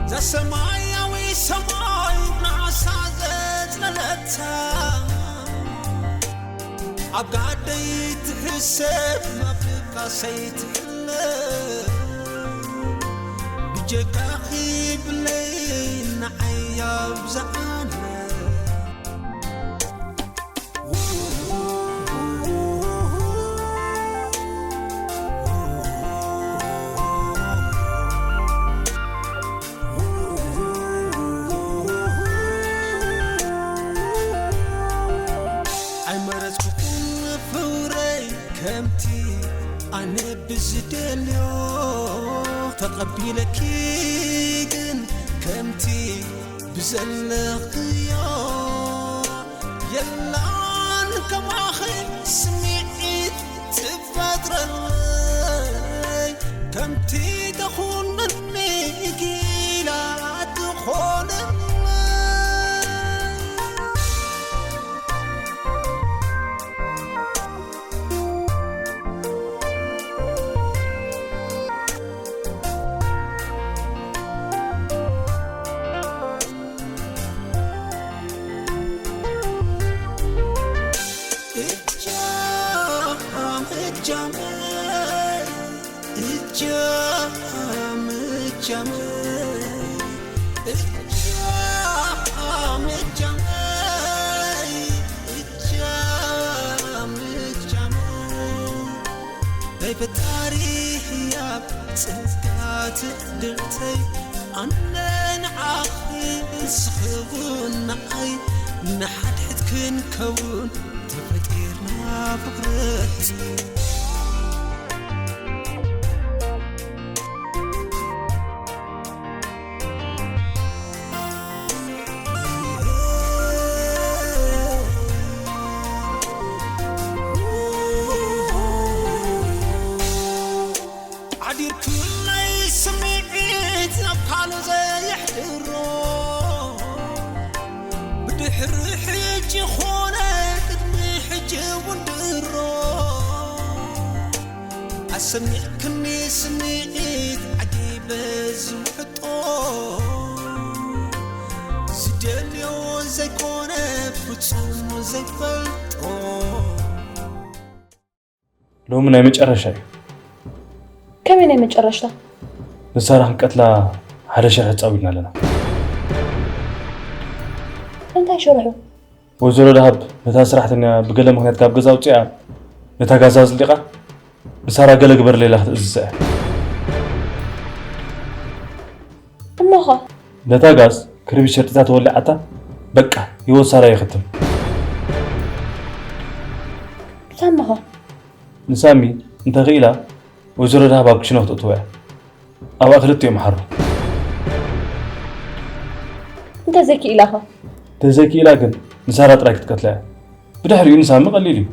እዛ ሰማያዊ ሰማይ ናሳ ዘጽለለታ፣ ኣብ ጋደይ ትሕሰብ፣ ኣብ ድቃሰይ ትሕለ። ብጀካኺ ብለይ ንዓይ ኣብዝሓለ። ኣይመረጽኩኹን ፍቕረይ ከምቲ ኣነ ብዝደልዮ፣ ተቐቢለኪ ግን ከምቲ ብዘለኽዮ። የላን ከማኺ ስምዒት ትፈጥረለይ፣ ከምቲ ተኹነኒ ጊላ ትኾነለይ። እጃም እጃመይ፣ እጃም እጃመይ፣ እጃም እጃመይ፣ እጃም እጃመይ። ናይ ፈጣሪ ህያብ ጸጋ ትዕድልተይ፣ ኣነ ንዓኺ ንስኺ እውን ንዓይ፣ ንሓድሕድ ክንከውን ተፈጢርና ፍቕረይ። ሓዲርኩለይ ስምዒት ናብ ካልእ ዘየሕድሮ፣ ብድሕሪ ሕጂ ኾነ ቅድሚ ሕጂ እውን ድሮ፣ ኣሰሚዕክኒ ስምዒት ዓጊበ ዝውሕጦ፣ ዝደልዮ ዘይኮነ ፍጹም ዘይፈልጦ። ሎሚ ናይ መጨረሻ እዩ። ከመይ ናይ መጨረሽታ? ንሳራ ክንቀትላ ሓደ ሽርሒ ተጻዊድና ኣለና። እንታይ ሽርሑ? ወይዘሮ ደሃብ ነታ ሰራሕተኛ ብገለ ምኽንያት ካብ ገዛ ኣውጺኣ፣ ነታ ጋዛ ኣጽሊቓ ንሳራ ገለ ግበርለይ ኢላ ክትእዝዛ እያ። እሞኸ? ነታ ጋዝ ክርቢት ሸርጢታ ተወሊዓታ፣ በቃ፣ ህይወት ሳራ ይኽትም። ሳሚኸ? ንሳሚ እንተኽኢላ፣ ወይዘሮ ደሃብ ኣብ ክሽነ ክተእትዎ እያ። ኣብኣ ክልቲኦም ይሓሩ። እንተዘይክኢላኸ? እንተዘይክኢላ ግን ንሳራ ጥራይ ክትቀትላ እያ። ብድሕሪኡ ንሳሚ ቀሊል እዩ።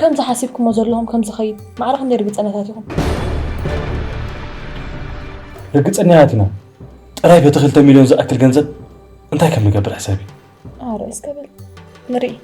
ከምዚ ሓሲብኩሞ ዘለኹም ከም ዝኸይድ ማዕረ ክንደይ ርግጸኛታት ኢኹም? ርግጸኛታት ኢና። ጥራይ በቲ ክልተ ሚልዮን ዝኣክል ገንዘብ እንታይ ከም ንገብር ሕሰቢ። ኣረ እስከ በል ንርኢ።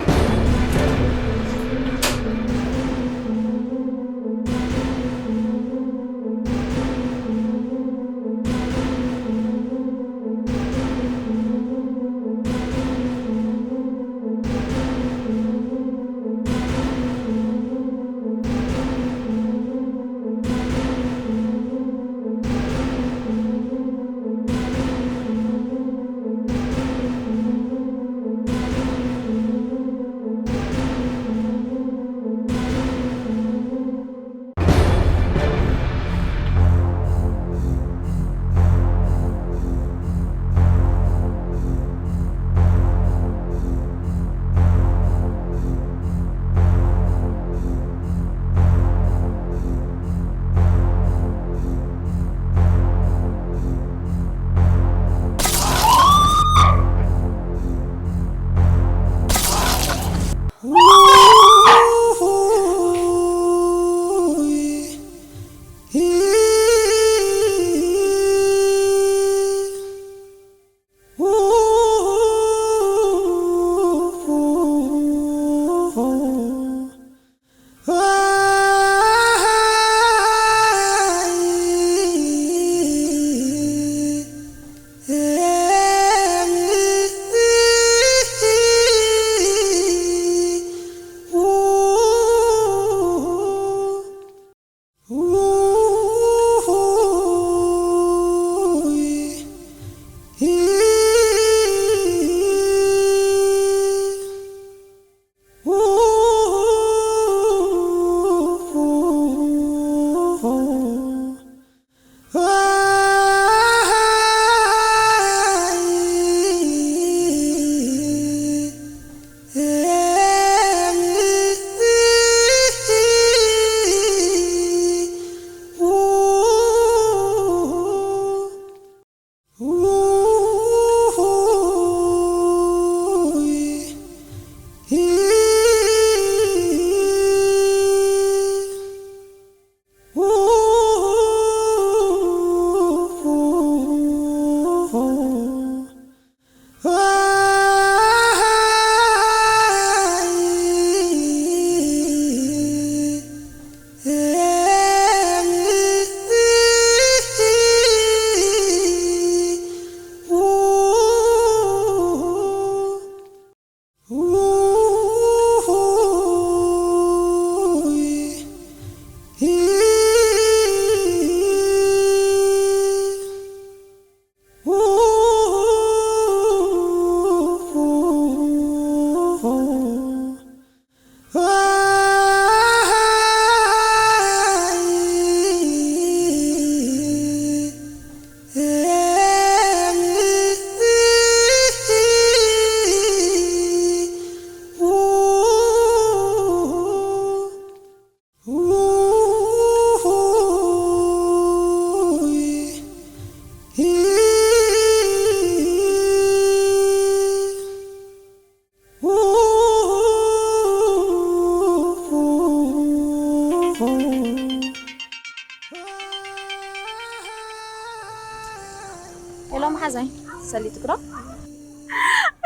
ሄሎ መሓዛይ፣ ሰሊጥክዶ?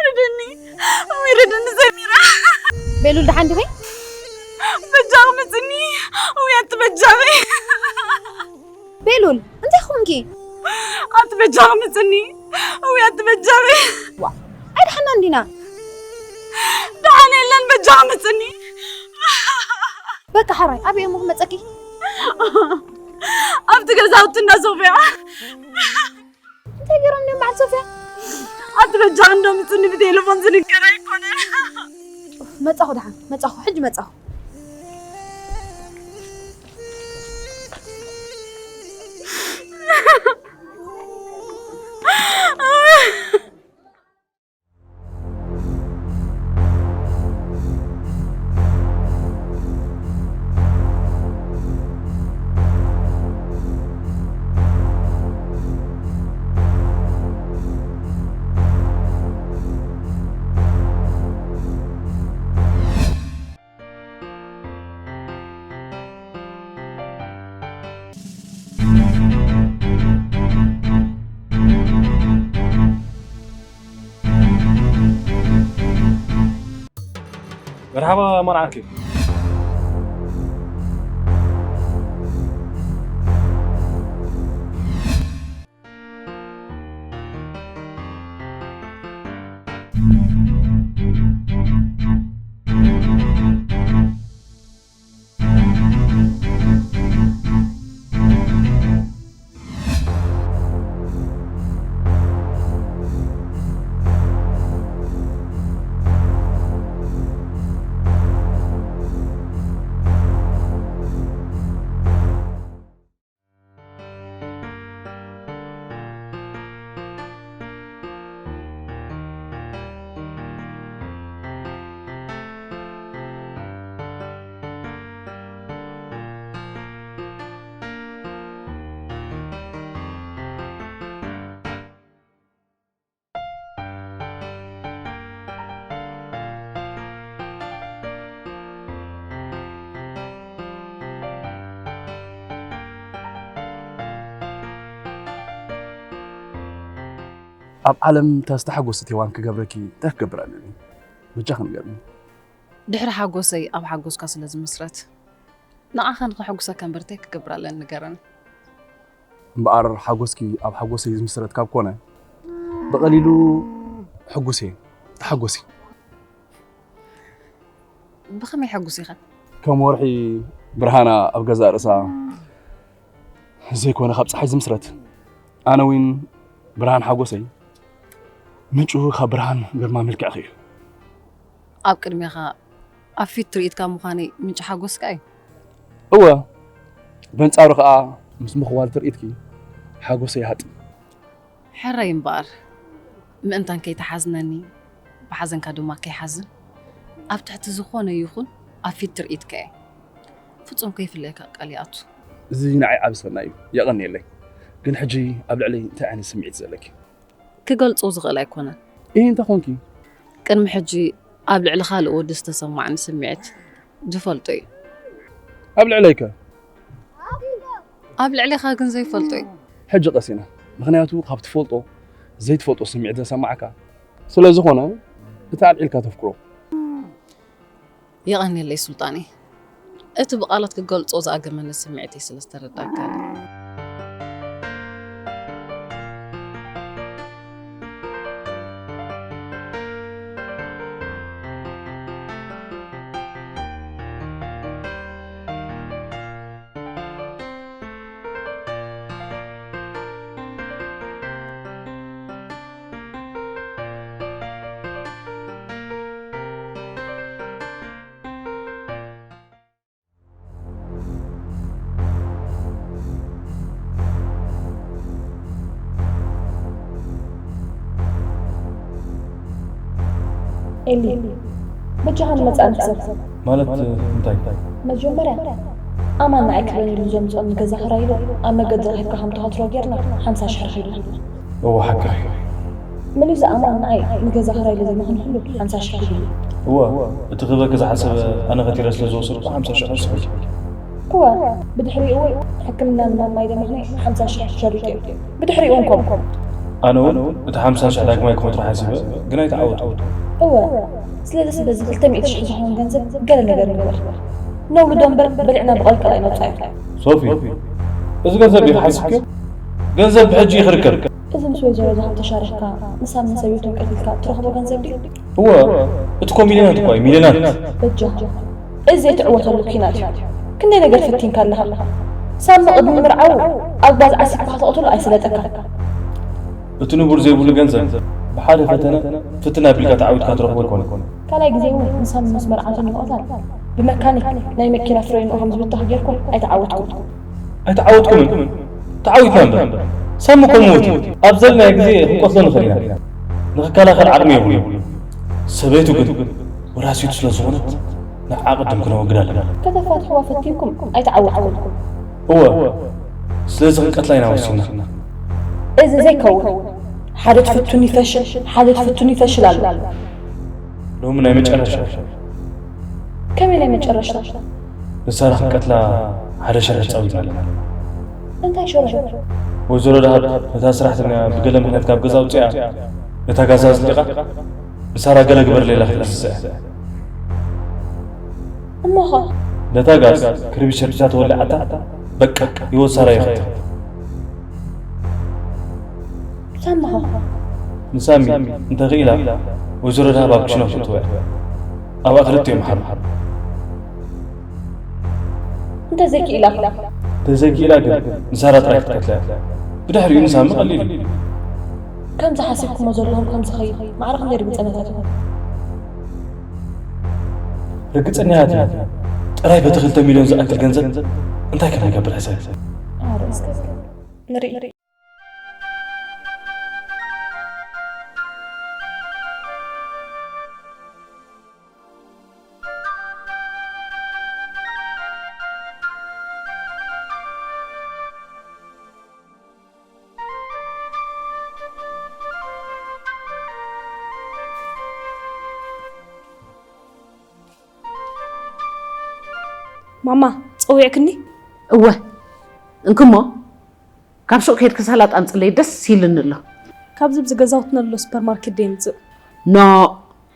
ርድኒ፣ ወይ ርድኒ ሰሚራ። ቤሉል፣ ደሓን ዲኺ? በጃኺ ምጽኒ፣ ወይ ኣቲ በጃኺ። ቤሉል፣ እንታይ ኾንኪ? ኣቲ በጃኺ ምጽኒ፣ ወይ ኣቲ በጃኺ። ዋ፣ ኣይደሓናን ዲና? ደሓን የለን፣ በጃኺ ምጽኒ። በቃ ሓራይ፣ ኣበይ እሞ ክመጸኪ? ኣብቲ ገዛውቲ እንዳ ሶፍያ። እንታይ ገይሮም እዮም በዓል ሶፍያ? ኣቲ በጃ እንዶ ምጽኒ ብቴሌፎን ዝንገር ኣይኮነን። መጻኹ ደሓን፣ መጻኹ፣ ሕጂ መጻኹ። መርሓባ መርዓኪ። ኣብ ዓለም እታ ዝተሓጎሰት ሄዋን ክገብረኪ እንታይ ክገብር ኣለኒ? በጃኺ ንገርኒ። ድሕሪ ሓጎሰይ ኣብ ሓጎስካ ስለ ዝምስረት፣ ንዓኻ ንኸሐጉሰካ እምበር እንታይ ክገብር ኣለኒ ንገረኒ። እምበኣር ሓጎስኪ ኣብ ሓጎሰይ ዝምስረት ካብ ኮነ፣ ብቐሊሉ ሕጉስ እየ። ተሓጎሲ። ብኸመይ ሕጉስ ኢኻ? ከም ወርሒ ብርሃና ኣብ ገዛእ ርእሳ ዘይኮነ ካብ ጸሓይ ዝምስረት። ኣነ እውን ብርሃን ሓጎሰይ ምንጩ ካብ ብርሃን ግርማ መልክዕኺ እዩ። ኣብ ቅድሜኻ ኣብ ፊት ትርኢትካ ምዃነይ ምንጪ ሓጎስካ እዩ። እወ፣ በንጻሩ ከኣ ምስ ምኽዋል ትርኢትኪ ሓጎሰይ ይሃጥም። ሕራይ እምበኣር፣ ምእንታን ከይትሓዝነኒ፣ ብሓዘንካ ድማ ከይሓዝን፣ ኣብ ትሕቲ ዝኾነ ይኹን ኣብ ፊት ትርኢትካ እየ። ፍጹም ከይፍለየካ ቃል ይኣቱ። እዚ ንዓይ ዓቢ ሰናይ እዩ። የቐንየለይ። ግን ሕጂ ኣብ ልዕለይ እንታይ ዓይነት ስምዒት ዘለኪ? ክገልጾ ዝኽእል ኣይኮነን። እህ፣ እንታይ ኾንኪ? ቅድሚ ሕጂ ኣብ ልዕሊ ካልእ ወዲ ዝተሰማዕኒ ስምዒት ዝፈልጦ እዩ። ኣብ ልዕለይከ? ኣብ ልዕሌኻ ግን ዘይፈልጦ እዩ። ሕጂ ቀሲና። ምኽንያቱ ካብ ትፈልጦ ዘይትፈልጦ ስምዒት ዘሰማዕካ ስለ ዝኾነ፣ እቲ ኣልዒልካ ተፍቅሮ። የቐንየለይ ሱልጣነይ፣ እቲ ብቓላት ክገልጾ ዝኣገመኒ ስምዒተይ ስለ ዝተረዳእካኒ። ኤሊ፣ በጃኻ ንመጻኢ ንሕሰብ። ማለት እንታይ? መጀመርያ ኣማን ንዓይ ክብለኒ ኢሉ ዘምጽኦኒ ገዛ ክራይ ኢሉ ኣብ መገዲ ረኺብካ ከም ተኸትሎ ጌርና ሓምሳ ሽሕ ረኺብና። እወ፣ ሓቅኺ። ምሉእ ኣማን ንዓይ ንገዛ ክራይ ኢሉ ዘምኽኒ ኩሉ ሓምሳ ሽሕ ሒዙ። እወ፣ እቲ ክህበኪ ዝሓሰበ ኣነ ከቲረ ስለ ዝወሰድኩ ሓምሳ ሽሕ ወሲኹ። እወ፣ ብድሕሪኡ እውን ሕክምና ንማማይ ዘምኽኒ ሓምሳ ሽሕ ሸሪጠ። ብድሕሪኡ እውን ከምኡ። ኣነ እውን እቲ ሓምሳ ሽሕ ዳግማይ ክኸትሮ ሓሲበ፣ ግን ኣይተዓወትኩን። እወ፣ ስለዚስ በዚ ክልተ ሚእቲ ሽሕ ዝኸውን ገንዘብ ገለ ነገር ንግበር። ነውልዶ እምበር በሊዕና ብቐልቀል ኣይነውጽኣዮ። ሶፊ፣ እዚ ገንዘብ ዲኺ ሓሲብክዮ? ገንዘብ ብሕጂ እዩ ክርከብ። እዚ ምስ ወይዘሮ ዝሃብ ተሻሪኽካ ንሳምን ሰበይቱን ቀቲልካ ትረኽቦ ገንዘብ ድዩ? እወ፣ እቲ እኮ ሚልዮናት እኮ እዩ፣ ሚልዮናት። በጃኻ፣ እዚ ዘይትዕወተሉ ኲናት እዩ። ክንደይ ነገር ፈቲንካ ኣለኻ። ሳሚ ቅድሚ ምርዓው ኣግባዝ ዓሲብካ ክትቐትሎ ኣይስለጠካን። እቲ ንቡር ዘይብሉ ገንዘብ ብሓደ ፈተነ ፍትን ኣቢልካ ተዓዊትካ ትረኽቦ ኣይኮነን። ካልኣይ ግዜ እውን ንሳሚ ምስ መርዓቱ ንምቕታል ብመካኒክ ናይ መኪና ፍሬንኡ ከም ዝብተኽ ጌርኩም ኣይተዓወትኩምን። ኣይተዓወትኩምን? ተዓዊትና እምበር። ሳሚ እኮ ምዉት እዩ። ኣብ ዘለናዮ ግዜ ክንቀትሎ ንኽእል ኢና። ንኽከላኸል ዓቕሚ የብሉን። ሰበይቱ ግን ወራሲቱ ስለ ዝኾነት ንዓ ቅድም ክነወግዳ ኣለና። ከተፋትሕዋ ፈቲንኩም ኣይተዓወትኩምኩን። እወ፣ ስለዚ ክንቀትላ ኢና ወሲንና። እዚ ዘይከውን። ሓደ ትፍቱን ይፈሽል፣ ሓደ ትፍቱን ይፈሽል ኣሎ። ሎሚ ናይ መጨረሻ። ከመይ ናይ መጨረሻ? ንሳ ንኽንቀትላ ሓደ ሸርሒ ጻዊትና ኣለና። እንታይ ሸርሒ? ወይዘሮ ደሃብ ነታ ሰራሕተኛ ብገለ ምኽንያት ካብ ገዛ ኣውጺኣ ነታ ጋዛ ኣጽዲቓ ንሳራ ገለ ግበርለይ ኢላ ክትእዝዛ እያ። እሞኸ? ነታ ጋዝ ክርቢት ሸርቢታ ተወሊዓታ በቃ ህይወት ሳራ ይኸተ። ሳምኻ? ንሳሚ እንተኽኢላ ወይዘሮ ደሃብ ኣብ ክሽነ ክእትዋ እያ። ኣብኣ ክልቲኦም ሓሩ። እንተዘይክኢላ? እንተዘይክኢላ ግን ንሳራ ጥራይ ክትቀትላ እያ። ብድሕሪኡ ንሳሚ ቀሊል እዩ። ከምዚ ሓሲብኩሞ ዘለኹም ከምዚ ኸይድ ማዕረ ክንደይ ርግጸኛታት ኢኹም? ርግጸኛታት ኢና። ጥራይ በቲ ክልተ ሚልዮን ዝኣክል ገንዘብ እንታይ ከም ንገብር ሕሰብ። ኣረ እስከ ንርኢ። ማማ፣ ጸዊዕክኒ? እወ፣ እንክሞ ካብ ሹቕ ከይድኪ ሰላጣ ኣምጽለይ፣ ደስ ኢልኒ ኣሎ። ካብዚ ኣብዚ ገዛውትና ዘሎ ሱፐርማርኬት ዶ የምጽእ? ኖ፣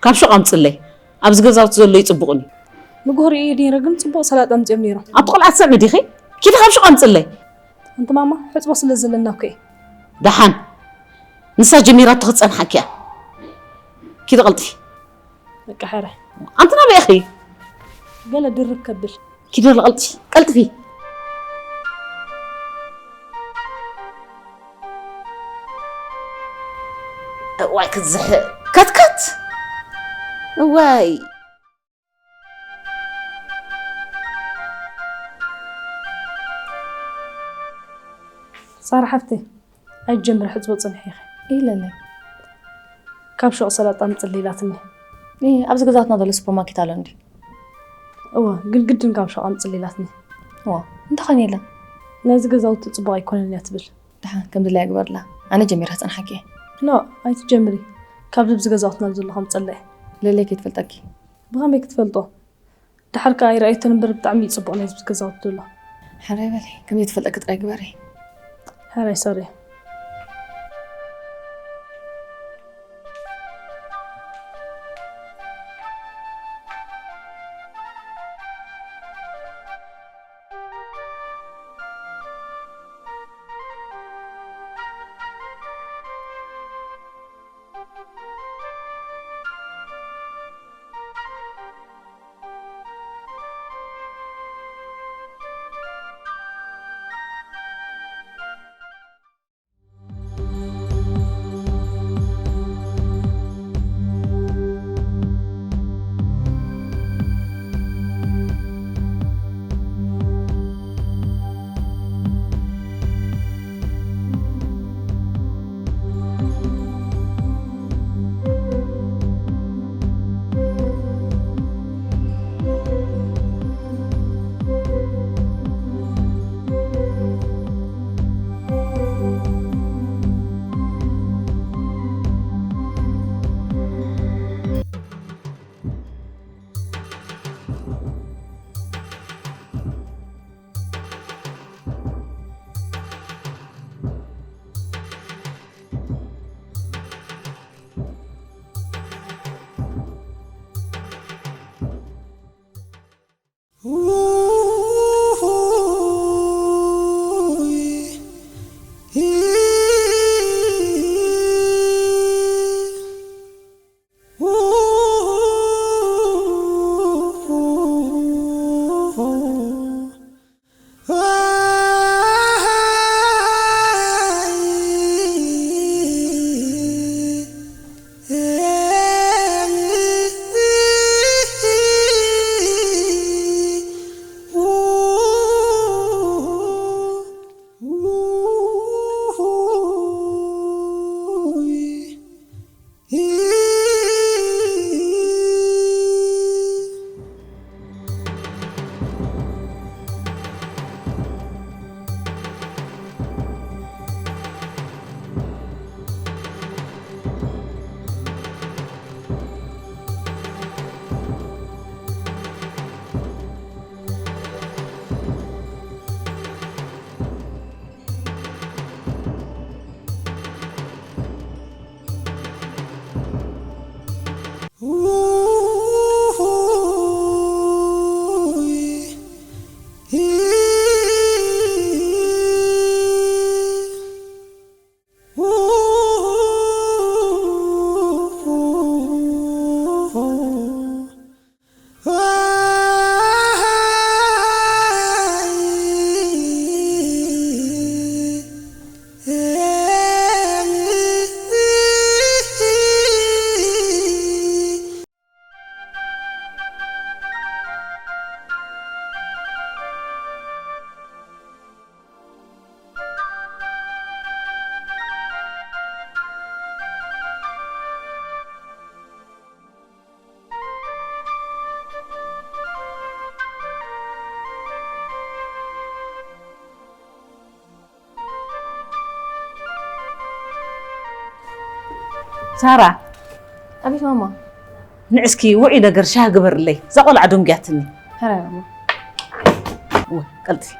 ካብ ሹቕ ኣምጽለይ። ኣብዚ ገዛውቲ ዘሎ ይጽቡቕን እዩ። ንግሆ ርእየ ነይረ፣ ግን ጽቡቕ ሰላጣ ኣምጺኦም ነይሮም። ኣቲ ቆልዓ ትሰምዒ ዲኺ? ኪዲ ካብ ሹቕ ኣምጽለይ። ኣንቲ ማማ፣ ሕጽቦ ስለ ዘለና እኮ እየ። ደሓን፣ ንሳ ጀሚራቶ ክትጸንሓኪ እያ። ኪዲ ቀልጥፊ። በቃ ሕራይ። ኣንቲ ናበይ ኢኺ? ገለ ድርብ ከብል። ኪዲ ቀልጥፊ፣ ቀልጥፊ። እዋይ ክትዝሕል። ከትከት። እዋይ። ሳራ ሓፍተይ፣ ኣይትጀምሪ፣ ሕጽቦ ጽንሒ ኢኺ። ኢለለይ። ካብ ሹቕ ሰላጣ ኣምጽሊ ኢላትኒ። እ፣ ኣብዚ ገዛውትና ዘሎ ሱፐርማርኬት ኣሎ እንድዩ? እወ፣ ግን ግድን ካብ ሹቕ ኣምጽሊ ኢላትኒ። እወ፣ እንታይ ኾን ኢላ? ናይዚ ገዛውቲ ጽቡቕ ኣይኮነን እያ ትብል። ደሓን፣ ከም ድላያ ግበርላ። ኣነ ጀሚረ ክጸንሓኪ እየ። ኖ፣ ኣይትጀምሪ። ካብዚ ኣብዚ ገዛውትና ዘሎ ከምጽለ እየ። ለለይ ከይትፈልጠኪ። ብኸመይ ክትፈልጦ? ደሓር ከኣ ኣይረኣየቶን እምበር ብጣዕሚ እዩ ጽቡቕ ናይዚ ገዛውቲ ዘሎ። ሕራይ በሊ፣ ከም ዘይትፈልጠኪ ጥራይ ግበሪ። ሕራይ፣ ሶሪ። ሳራ። ኣቤት ማማ። ንዕስኪ ውዑይ ነገር ሻሂ ግበርለይ፣ እዛ ቆልዓ ደንጉያትኒ። ሕራይ ማማ። እወ፣ ቀልጢፊ።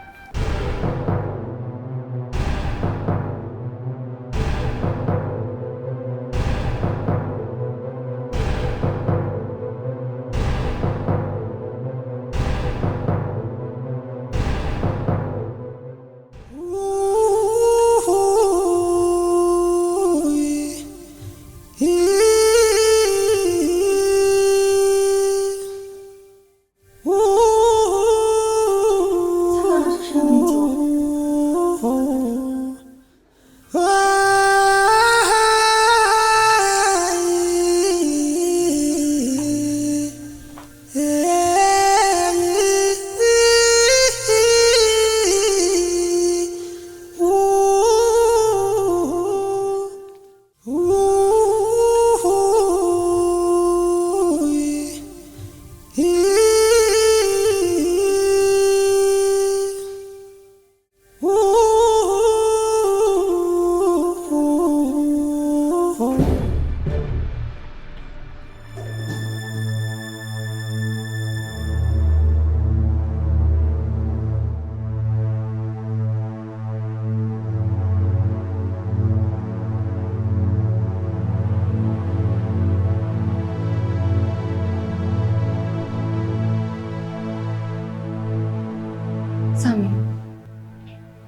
ሳሚ፣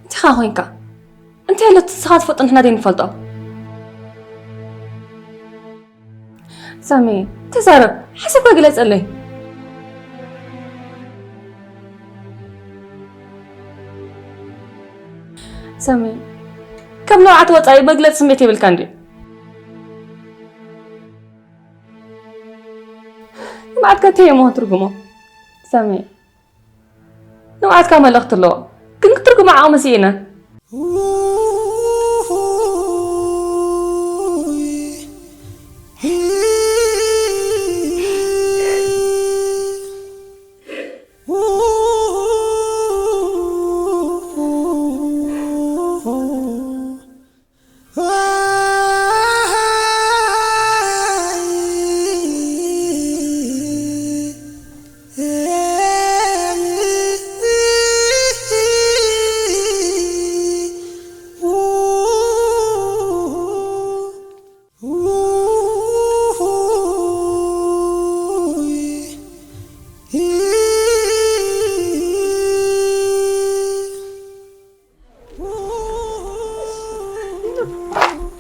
እንታይ ኻ ኮይንካ? እንታይ ኣሎ ንስኻ ትፈልጦ ንሕና ዘይንፈልጦ? ሳሚ፣ ተዛረብ፣ ሓሳብካ ግለጸለይ። ሳሚ፣ ካብ ንብዓት ወጻኢ መግለጺ ስምዒት የብልካን ድዩ? ንብዓትካ እንታይ እሞ ትርጉሞ? ሳሚ፣ ንብዓትካ መልእኽቲ ኣለዎ፣ ግን ክትርጉሞ ዓቕሚ ስኢነ።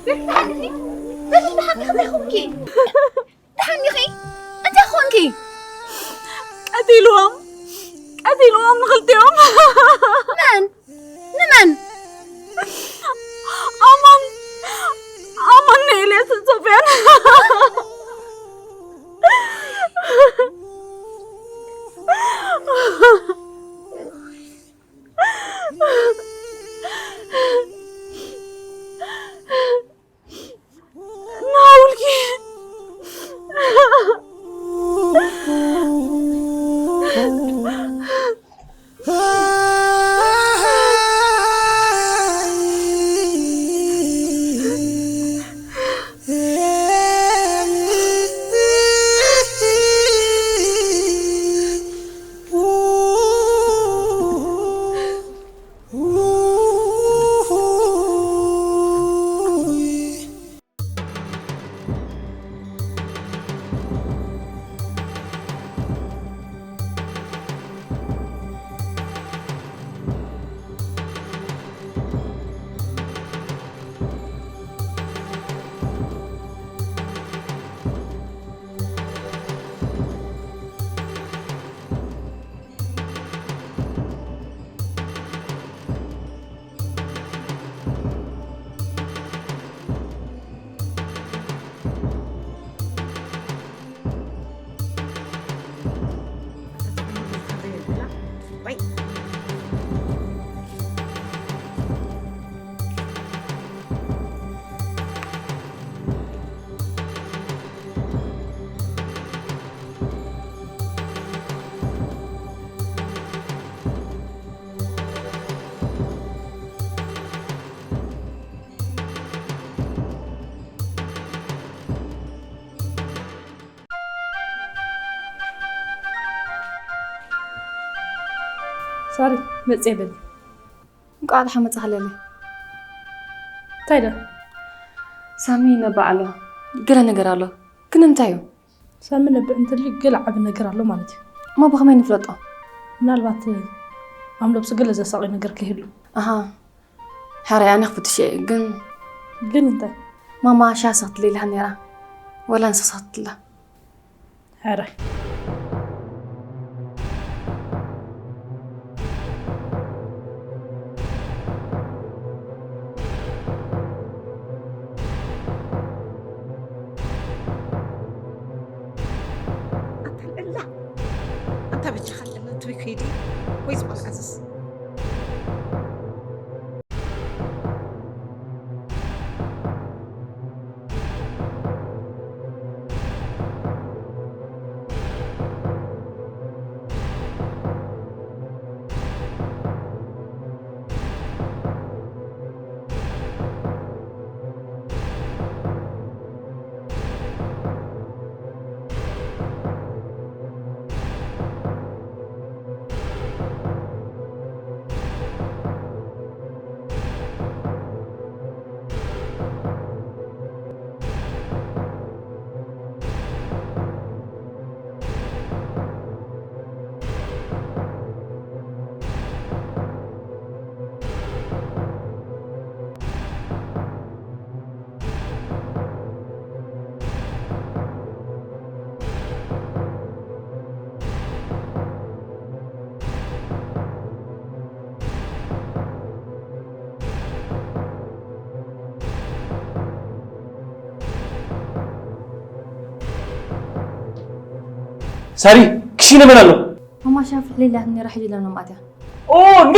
ደሓን ዲኺ? እንታይ ኾንኪ? ደሓን ዲኺ? እንታይ ኾንኪ? ቀቲልዎም፣ ቀቲልዎም ንኽልቲኦም። መን? ንመን? ኣማን፣ ኣማን ንኤልያስን ሶፍያን። ናውልኪ። ሳሪ፣ መጽየ በሊ። እንቋዕ ደሓን መጻኻ ለሊ። እንታይ ደ? ሳሚ ነባዕሎ ገለ ነገር ኣሎ። ግን እንታይ እዩ? ሳሚ ነብዕ እንተልዩ ገለ ዓቢ ነገር ኣሎ ማለት እዩ። እሞ ብኸመይ ንፍለጦ? ምናልባት ኣምሎብሲ ገለ ዘሳቒ ነገር ከይህሉ። ኣሃ። ሕራይ ኣነ ክፍትሽ እየ፣ ግን ግን እንታይ? ማማ ሻሂ ሰኽትለይ ኢላኒ ነይራ። ወላ ንሳ ሰኽትላ። ሕራይ። ኣታ ልዕላ፣ ኣንታ በጃኻ ኣለና ትብይ ከይዲ ወይ ዝበልካ ዝስ ሳሪ፣ ክሽነ መን ኣሎ? ማማ ሻሂ ኣፍልሒለይ ኢላትኒ ነይራ፣ ሕጂ ኢላ መማእትያ። ኦ ኖ!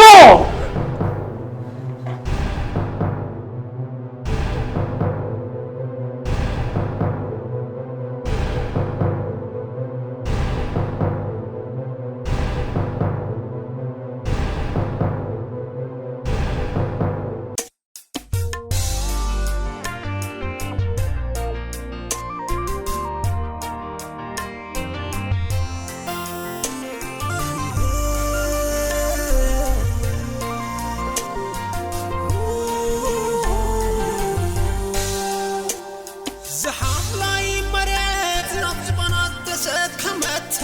ዝሓፍላይ መሬት ናብ ዝባና ተሰከመታ፣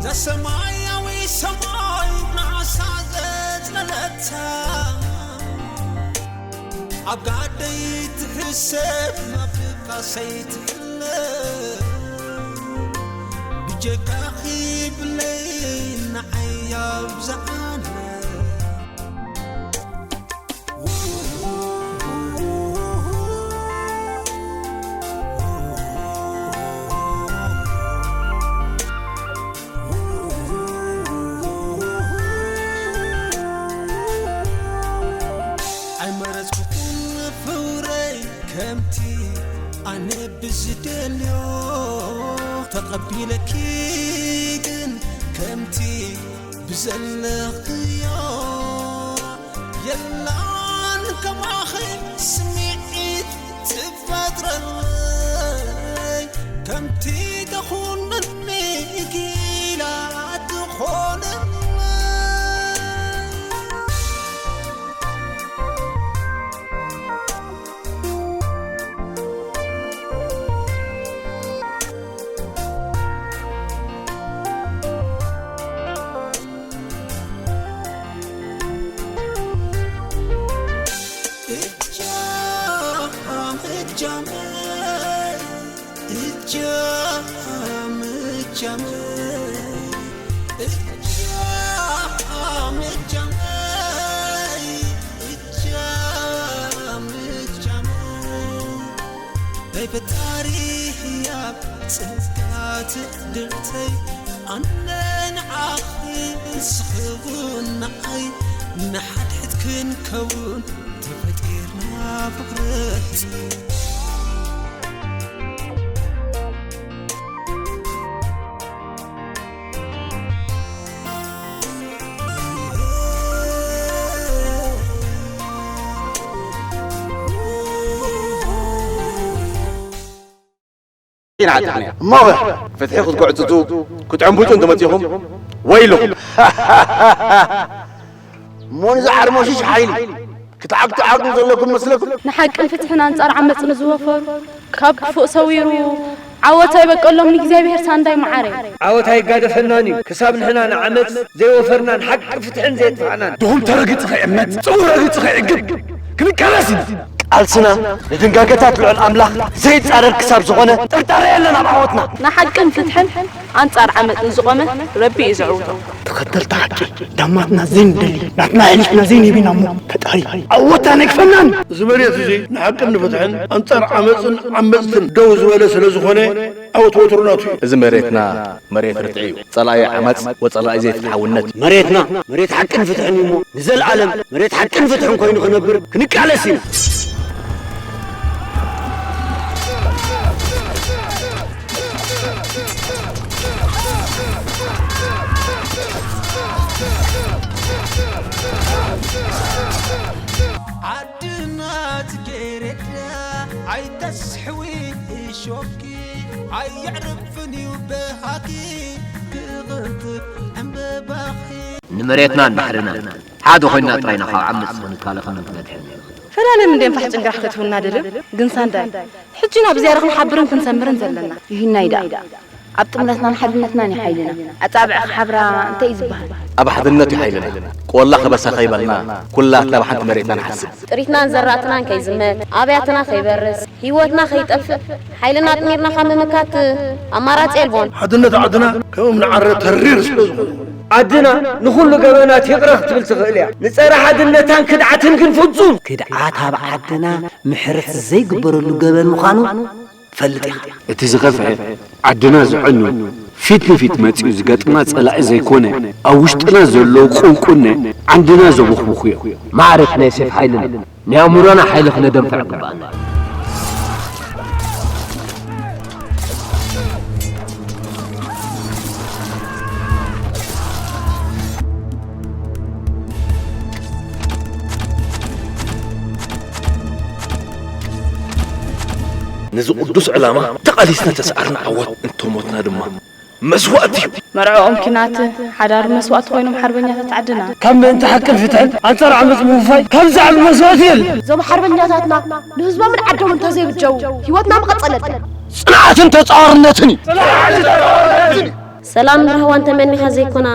ዘሰማያዊ ሰማይ ንዓሳ ዘጽለለታ፣ ኣብ ጋደይ ትሕሰብ ናብ ድቃሰይ ትሕለብ፣ ብጀካኺ ብለይ ንዓይ ኣብዝሓለ። ኣይመረጽኩኹን ፍቕረይ ከምቲ ኣነ ብዝደልዮ፣ ተቐቢለኪ ግን ከምቲ ብዘለኽዮ። የላን ከማኺ ስምዒት ትፈጥረለይ፣ ከምቲ ተኹንኒ ጊላ ትኾንለይ። እጃም እጃመይ፣ እጃም እጃመይ፣ እጃም እጃመይ፣ እጃም እጃመይ። ናይ ፈጣሪ ህያብ ጸጋ ትዕድልተይ፣ ኣነ ንዓኺ ንስኺ እውን ንዓይ፣ ንሓድሕድ ክንከውን ተፈጢርና ብኽብረት። ኢና ዓዲ እሞ ፍትሒ ክትጉዕጽጹ ክትዕንብጡ እንተመጺኹም ወይልኹም። እሞ ንዚ ዓርሞሽሽ ሓይሊ ክትዓግቱ ዓቕሚ ዘለኩም መስለኩም? ንሓቅን ፍትሕን ኣንጻር ዓመጽ ንዝወፈሩ፣ ካብ ክፉእ ሰዊሩ ዓወት ኣይበቀሎም ንእግዚኣብሔር ሳንዳይ መዓረይ። ዓወት ኣይጋደፈናን እዩ፣ ክሳብ ንሕና ንዓመጽ ዘይወፈርናን ሓቂ ፍትሕን ዘየጥፋእናን። ድኹም ተረጊጹ ከይዕመጽ፣ ጽዉእ ረጊጹ ከይዕግብ ክንቃለስ ኢና። ቃልስና ንድንጋገታት ልዑል ኣምላኽ ዘይጻረር ክሳብ ዝኾነ ጥርጣረ የለን ኣብ ዓወትና። ንሓቅን ፍትሕን ኣንጻር ዓመጽ ንዝቖመ ረቢ እዩ ዘዕውቶ። ተኸተልቲ ሓቂ ዳማትና ዘይንደሊ፣ ናትና ኣሕሊፍና ዘይንህብ ኢና እሞ ፈጣሪ ዓወትና ኣይግፈናን። እዚ መሬት እዚ ንሓቅን ንፍትሕን ኣንጻር ዓመጽን ዓመጽትን ደው ዝበለ ስለ ዝኾነ ዓወት ወትሩ ናቱ እዩ። እዚ መሬትና መሬት ርትዒ እዩ። ጸላኢ ዓመጽ ወጸላኢ ዘይፍትሓውነት። መሬትና መሬት ሓቅን ፍትሕን እዩ እሞ ንዘለኣለም መሬት ሓቅን ፍትሕን ኮይኑ ክነብር ክንቃለስ ኢና። ዓድና ጽጌረዳ ኣይተስሕዊ እሾኪ ኣየዕርፍን እዩ በሃኪ ክቕንጥብ ዕምበባኺ። ንመሬትናን ባሕርናን ሓደ ኮይንና ጥራይ ኢና ካብ ዓመጽ ክንከላኸልን ክንበድሕን ንኽእል። ፈላለ ምንድን ፋሕ ጭንጋሕ ክትህቡና ደልዮም? ግን ሳንዳይ፣ ሕጂ ኢና ብዝያዳ ክንሓብርን ክንሰምርን ዘለና። ይህናይ ደኣ። ኣብ ጥምረትናን ሓድነትናን እዩ ሓይልና። ኣጻብዕ ክሓብራ እንታይ እዩ ዝበሃል? ኣብ ሓድነት እዩ ሓይልና። ቆላ ከበሳ ከይበልና፣ ኩላትና ብሓንቲ መሬትና ንሓስብ። ጥሪትናን ዘራእትናን ከይዝመት፣ ኣብያትና ከይበርስ፣ ህይወትና ከይጠፍእ፣ ሓይልና ኣጥሚርና ካብ ምምካት ኣማራጺ የልቦን። ሓድነት ዓድና ከም እምኒ ዓረ ተሪር ስለ ዝኾነ። ዓድና ንኹሉ ገበናት ይቕረ ክትብል ትኽእል እያ። ንጸረ ሓድነታን ክድዓትን ግን ፍጹም። ክድዓት ኣብ ዓድና ምሕረት ዘይግበረሉ ገበን ምዃኑ ትፈልጥ ኢኻ። እቲ ዝኸፍአ፣ ዓድና ዘዕኑ፣ ፊት ንፊት መጺኡ ዝገጥማ ጸላኢ ዘይኮነ፣ ኣብ ውሽጥና ዘሎ ቁንቁነ ዓንድና ዘቦኽቡኹ እዮም። ማዕረት ናይ ሴፍ ሓይልና፣ ናይ ኣእምሮና ሓይሊ ክነደንፍዕ ግባኣና። ነዚ ቅዱስ ዕላማ ተቓሊስና ተስዓርና ዓወት፣ እንተሞትና ድማ መስዋእቲ እዩ። መርዕኦም ኲናት፣ ሓዳር መስዋእቲ ኮይኖም ሓርበኛታት ዓድና። ካብ ምእንቲ ሓቅን ፍትሕን ኣንጻር ዓመጽ ምውፋይ ካብ ዝዓቢ መስዋእቲ የለን። እዞም ሓርበኛታትና ንህዝቦምን ዓዶምን እንተዘይብጀው ህይወትና ምቐጸለት። ጽንዓትን ተጻዋርነትን እዩ። ሰላምን ራህዋን ተመኒኻ ዘይኮና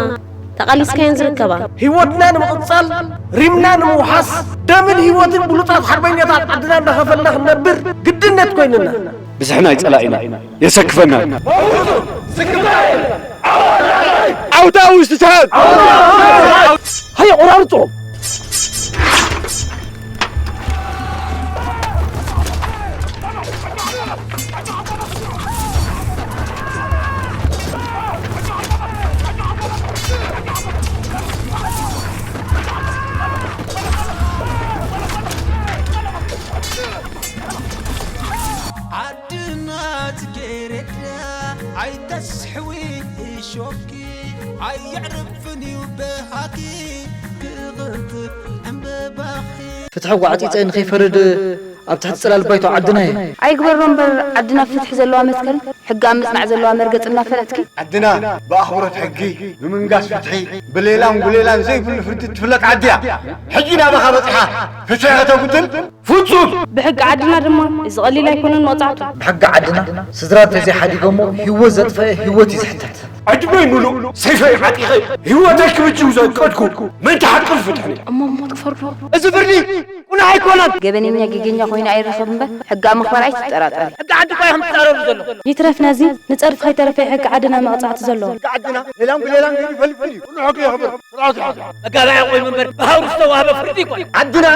ተቓሊስካየን ዝርከባ። ህይወትና ንምቕጻል፣ ሪምና ንምውሓስ፣ ደምን ህይወትን ብሉጻት ሓርበኛታት ዓድና እንዳኸፈልና ክንነብር ግድነት ኮይንና። ብዝሕና ኣይጸላኢና፣ የሰክፈና። ዓውታ ውሽጢ ሰዓት! ሃየ ቆራርጾ! ዓድና ጽጌረዳ ኣይተስሕዊ እሾኪ ኣየዕርፍን እዩ በሃኪ ክቕንጥብ ዕምበባኺ። ፍትሒ ጓዕጺጸ ንኸይፈርድ ኣብ ትሕቲ ጽላል ባይቶ ዓድና እየ። ኣይግበሮ እምበር ዓድና ፍትሒ ዘለዋ መትከል፣ ሕጊ ኣብ ምጽናዕ ዘለዋ መርገጽ እናፈለጥኪ። ዓድና ብኣኽብሮት ሕጊ፣ ብምንጋስ ፍትሒ፣ ብሌላን ጉሌላን ዘይብሉ ፍርዲ እትፍለጥ ዓዲ እያ። ሕጂ ናባኻ በጺሓ ፍትሒ ከተጉድል ፍጹም! ብሕጊ ዓድና ድማ እዚ ቀሊል ኣይኮነን መቕጻዕቱ። ብሕጊ ዓድና ስድራ እንተዘይሓዲጎሞ ህይወት ዘጥፈአ ህይወት እዩ ዝሕተት። ዕድመይ ምሉእ ሰይፈይ ዓጢቐ ህይወተይ ክብጅው ዘቀድኩ ምእንቲ ሓቅን ፍትሕን እየ። እሞ ሞት ክፈርዶ? እዚ ፍርዲ ቁኑዕ ኣይኮነን። ገበነኛ ጌገኛ ኮይኑ ኣይረኸብ እምበር ሕጊ ኣብ ምኽባር ኣይትጠራጠሪ። ሕጊ ዓዲ እኳ ኢኹም ትጻረሩ ዘሎ። ይትረፍ ነዚ ንጸድፊ ከይተረፈ ሕጊ ዓድና መቕጻዕቲ ዘለዎ። ሕጊ ዓድና ሌላን ብሌላን ገይሩ ይፈልጥ እዩ። ኩሉ ሕጊ የኽብር። ስርዓት ይሓዝ። መጋባእያ ኮይኑ እምበር ብሃሩ ዝተዋህበ ፍርዲ ይኮን። ዓድና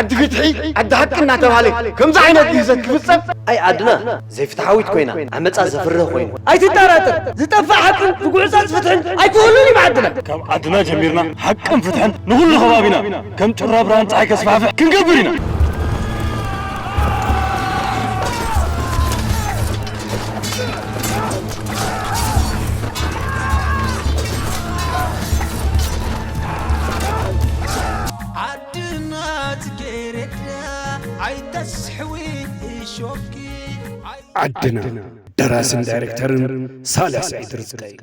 ዓዲ ፍትሒ፣ ዓዲ ሓቂ እናተባህለ ከምዚ ዓይነት ግህሰት ክፍጸም። ኣይ ዓድና ዘይፍትሓዊት ኮይና፣ ዓመጻ ዘፍርህ ኮይኑ። ኣይትጠራጠር፣ ዝጠፍእ ሓቅን ዝጉዕጻጽ ፍትሕን ኣይክህሉን እዩ ዓድና። ካብ ዓድና ጀሚርና ሓቅን ፍትሕን ንኹሉ ከባቢና ከም ጭራ ብርሃን ጸሓይ ከስፋሕፍሕ ክንገብር ኢና። ዓድና ጽጌረዳ ኣይተስሕዊ እሾኪ ኣይ- ዓድና። ደራስን ዳይሬክተርን ሳልሕ ስዒድ ርዝቀይ።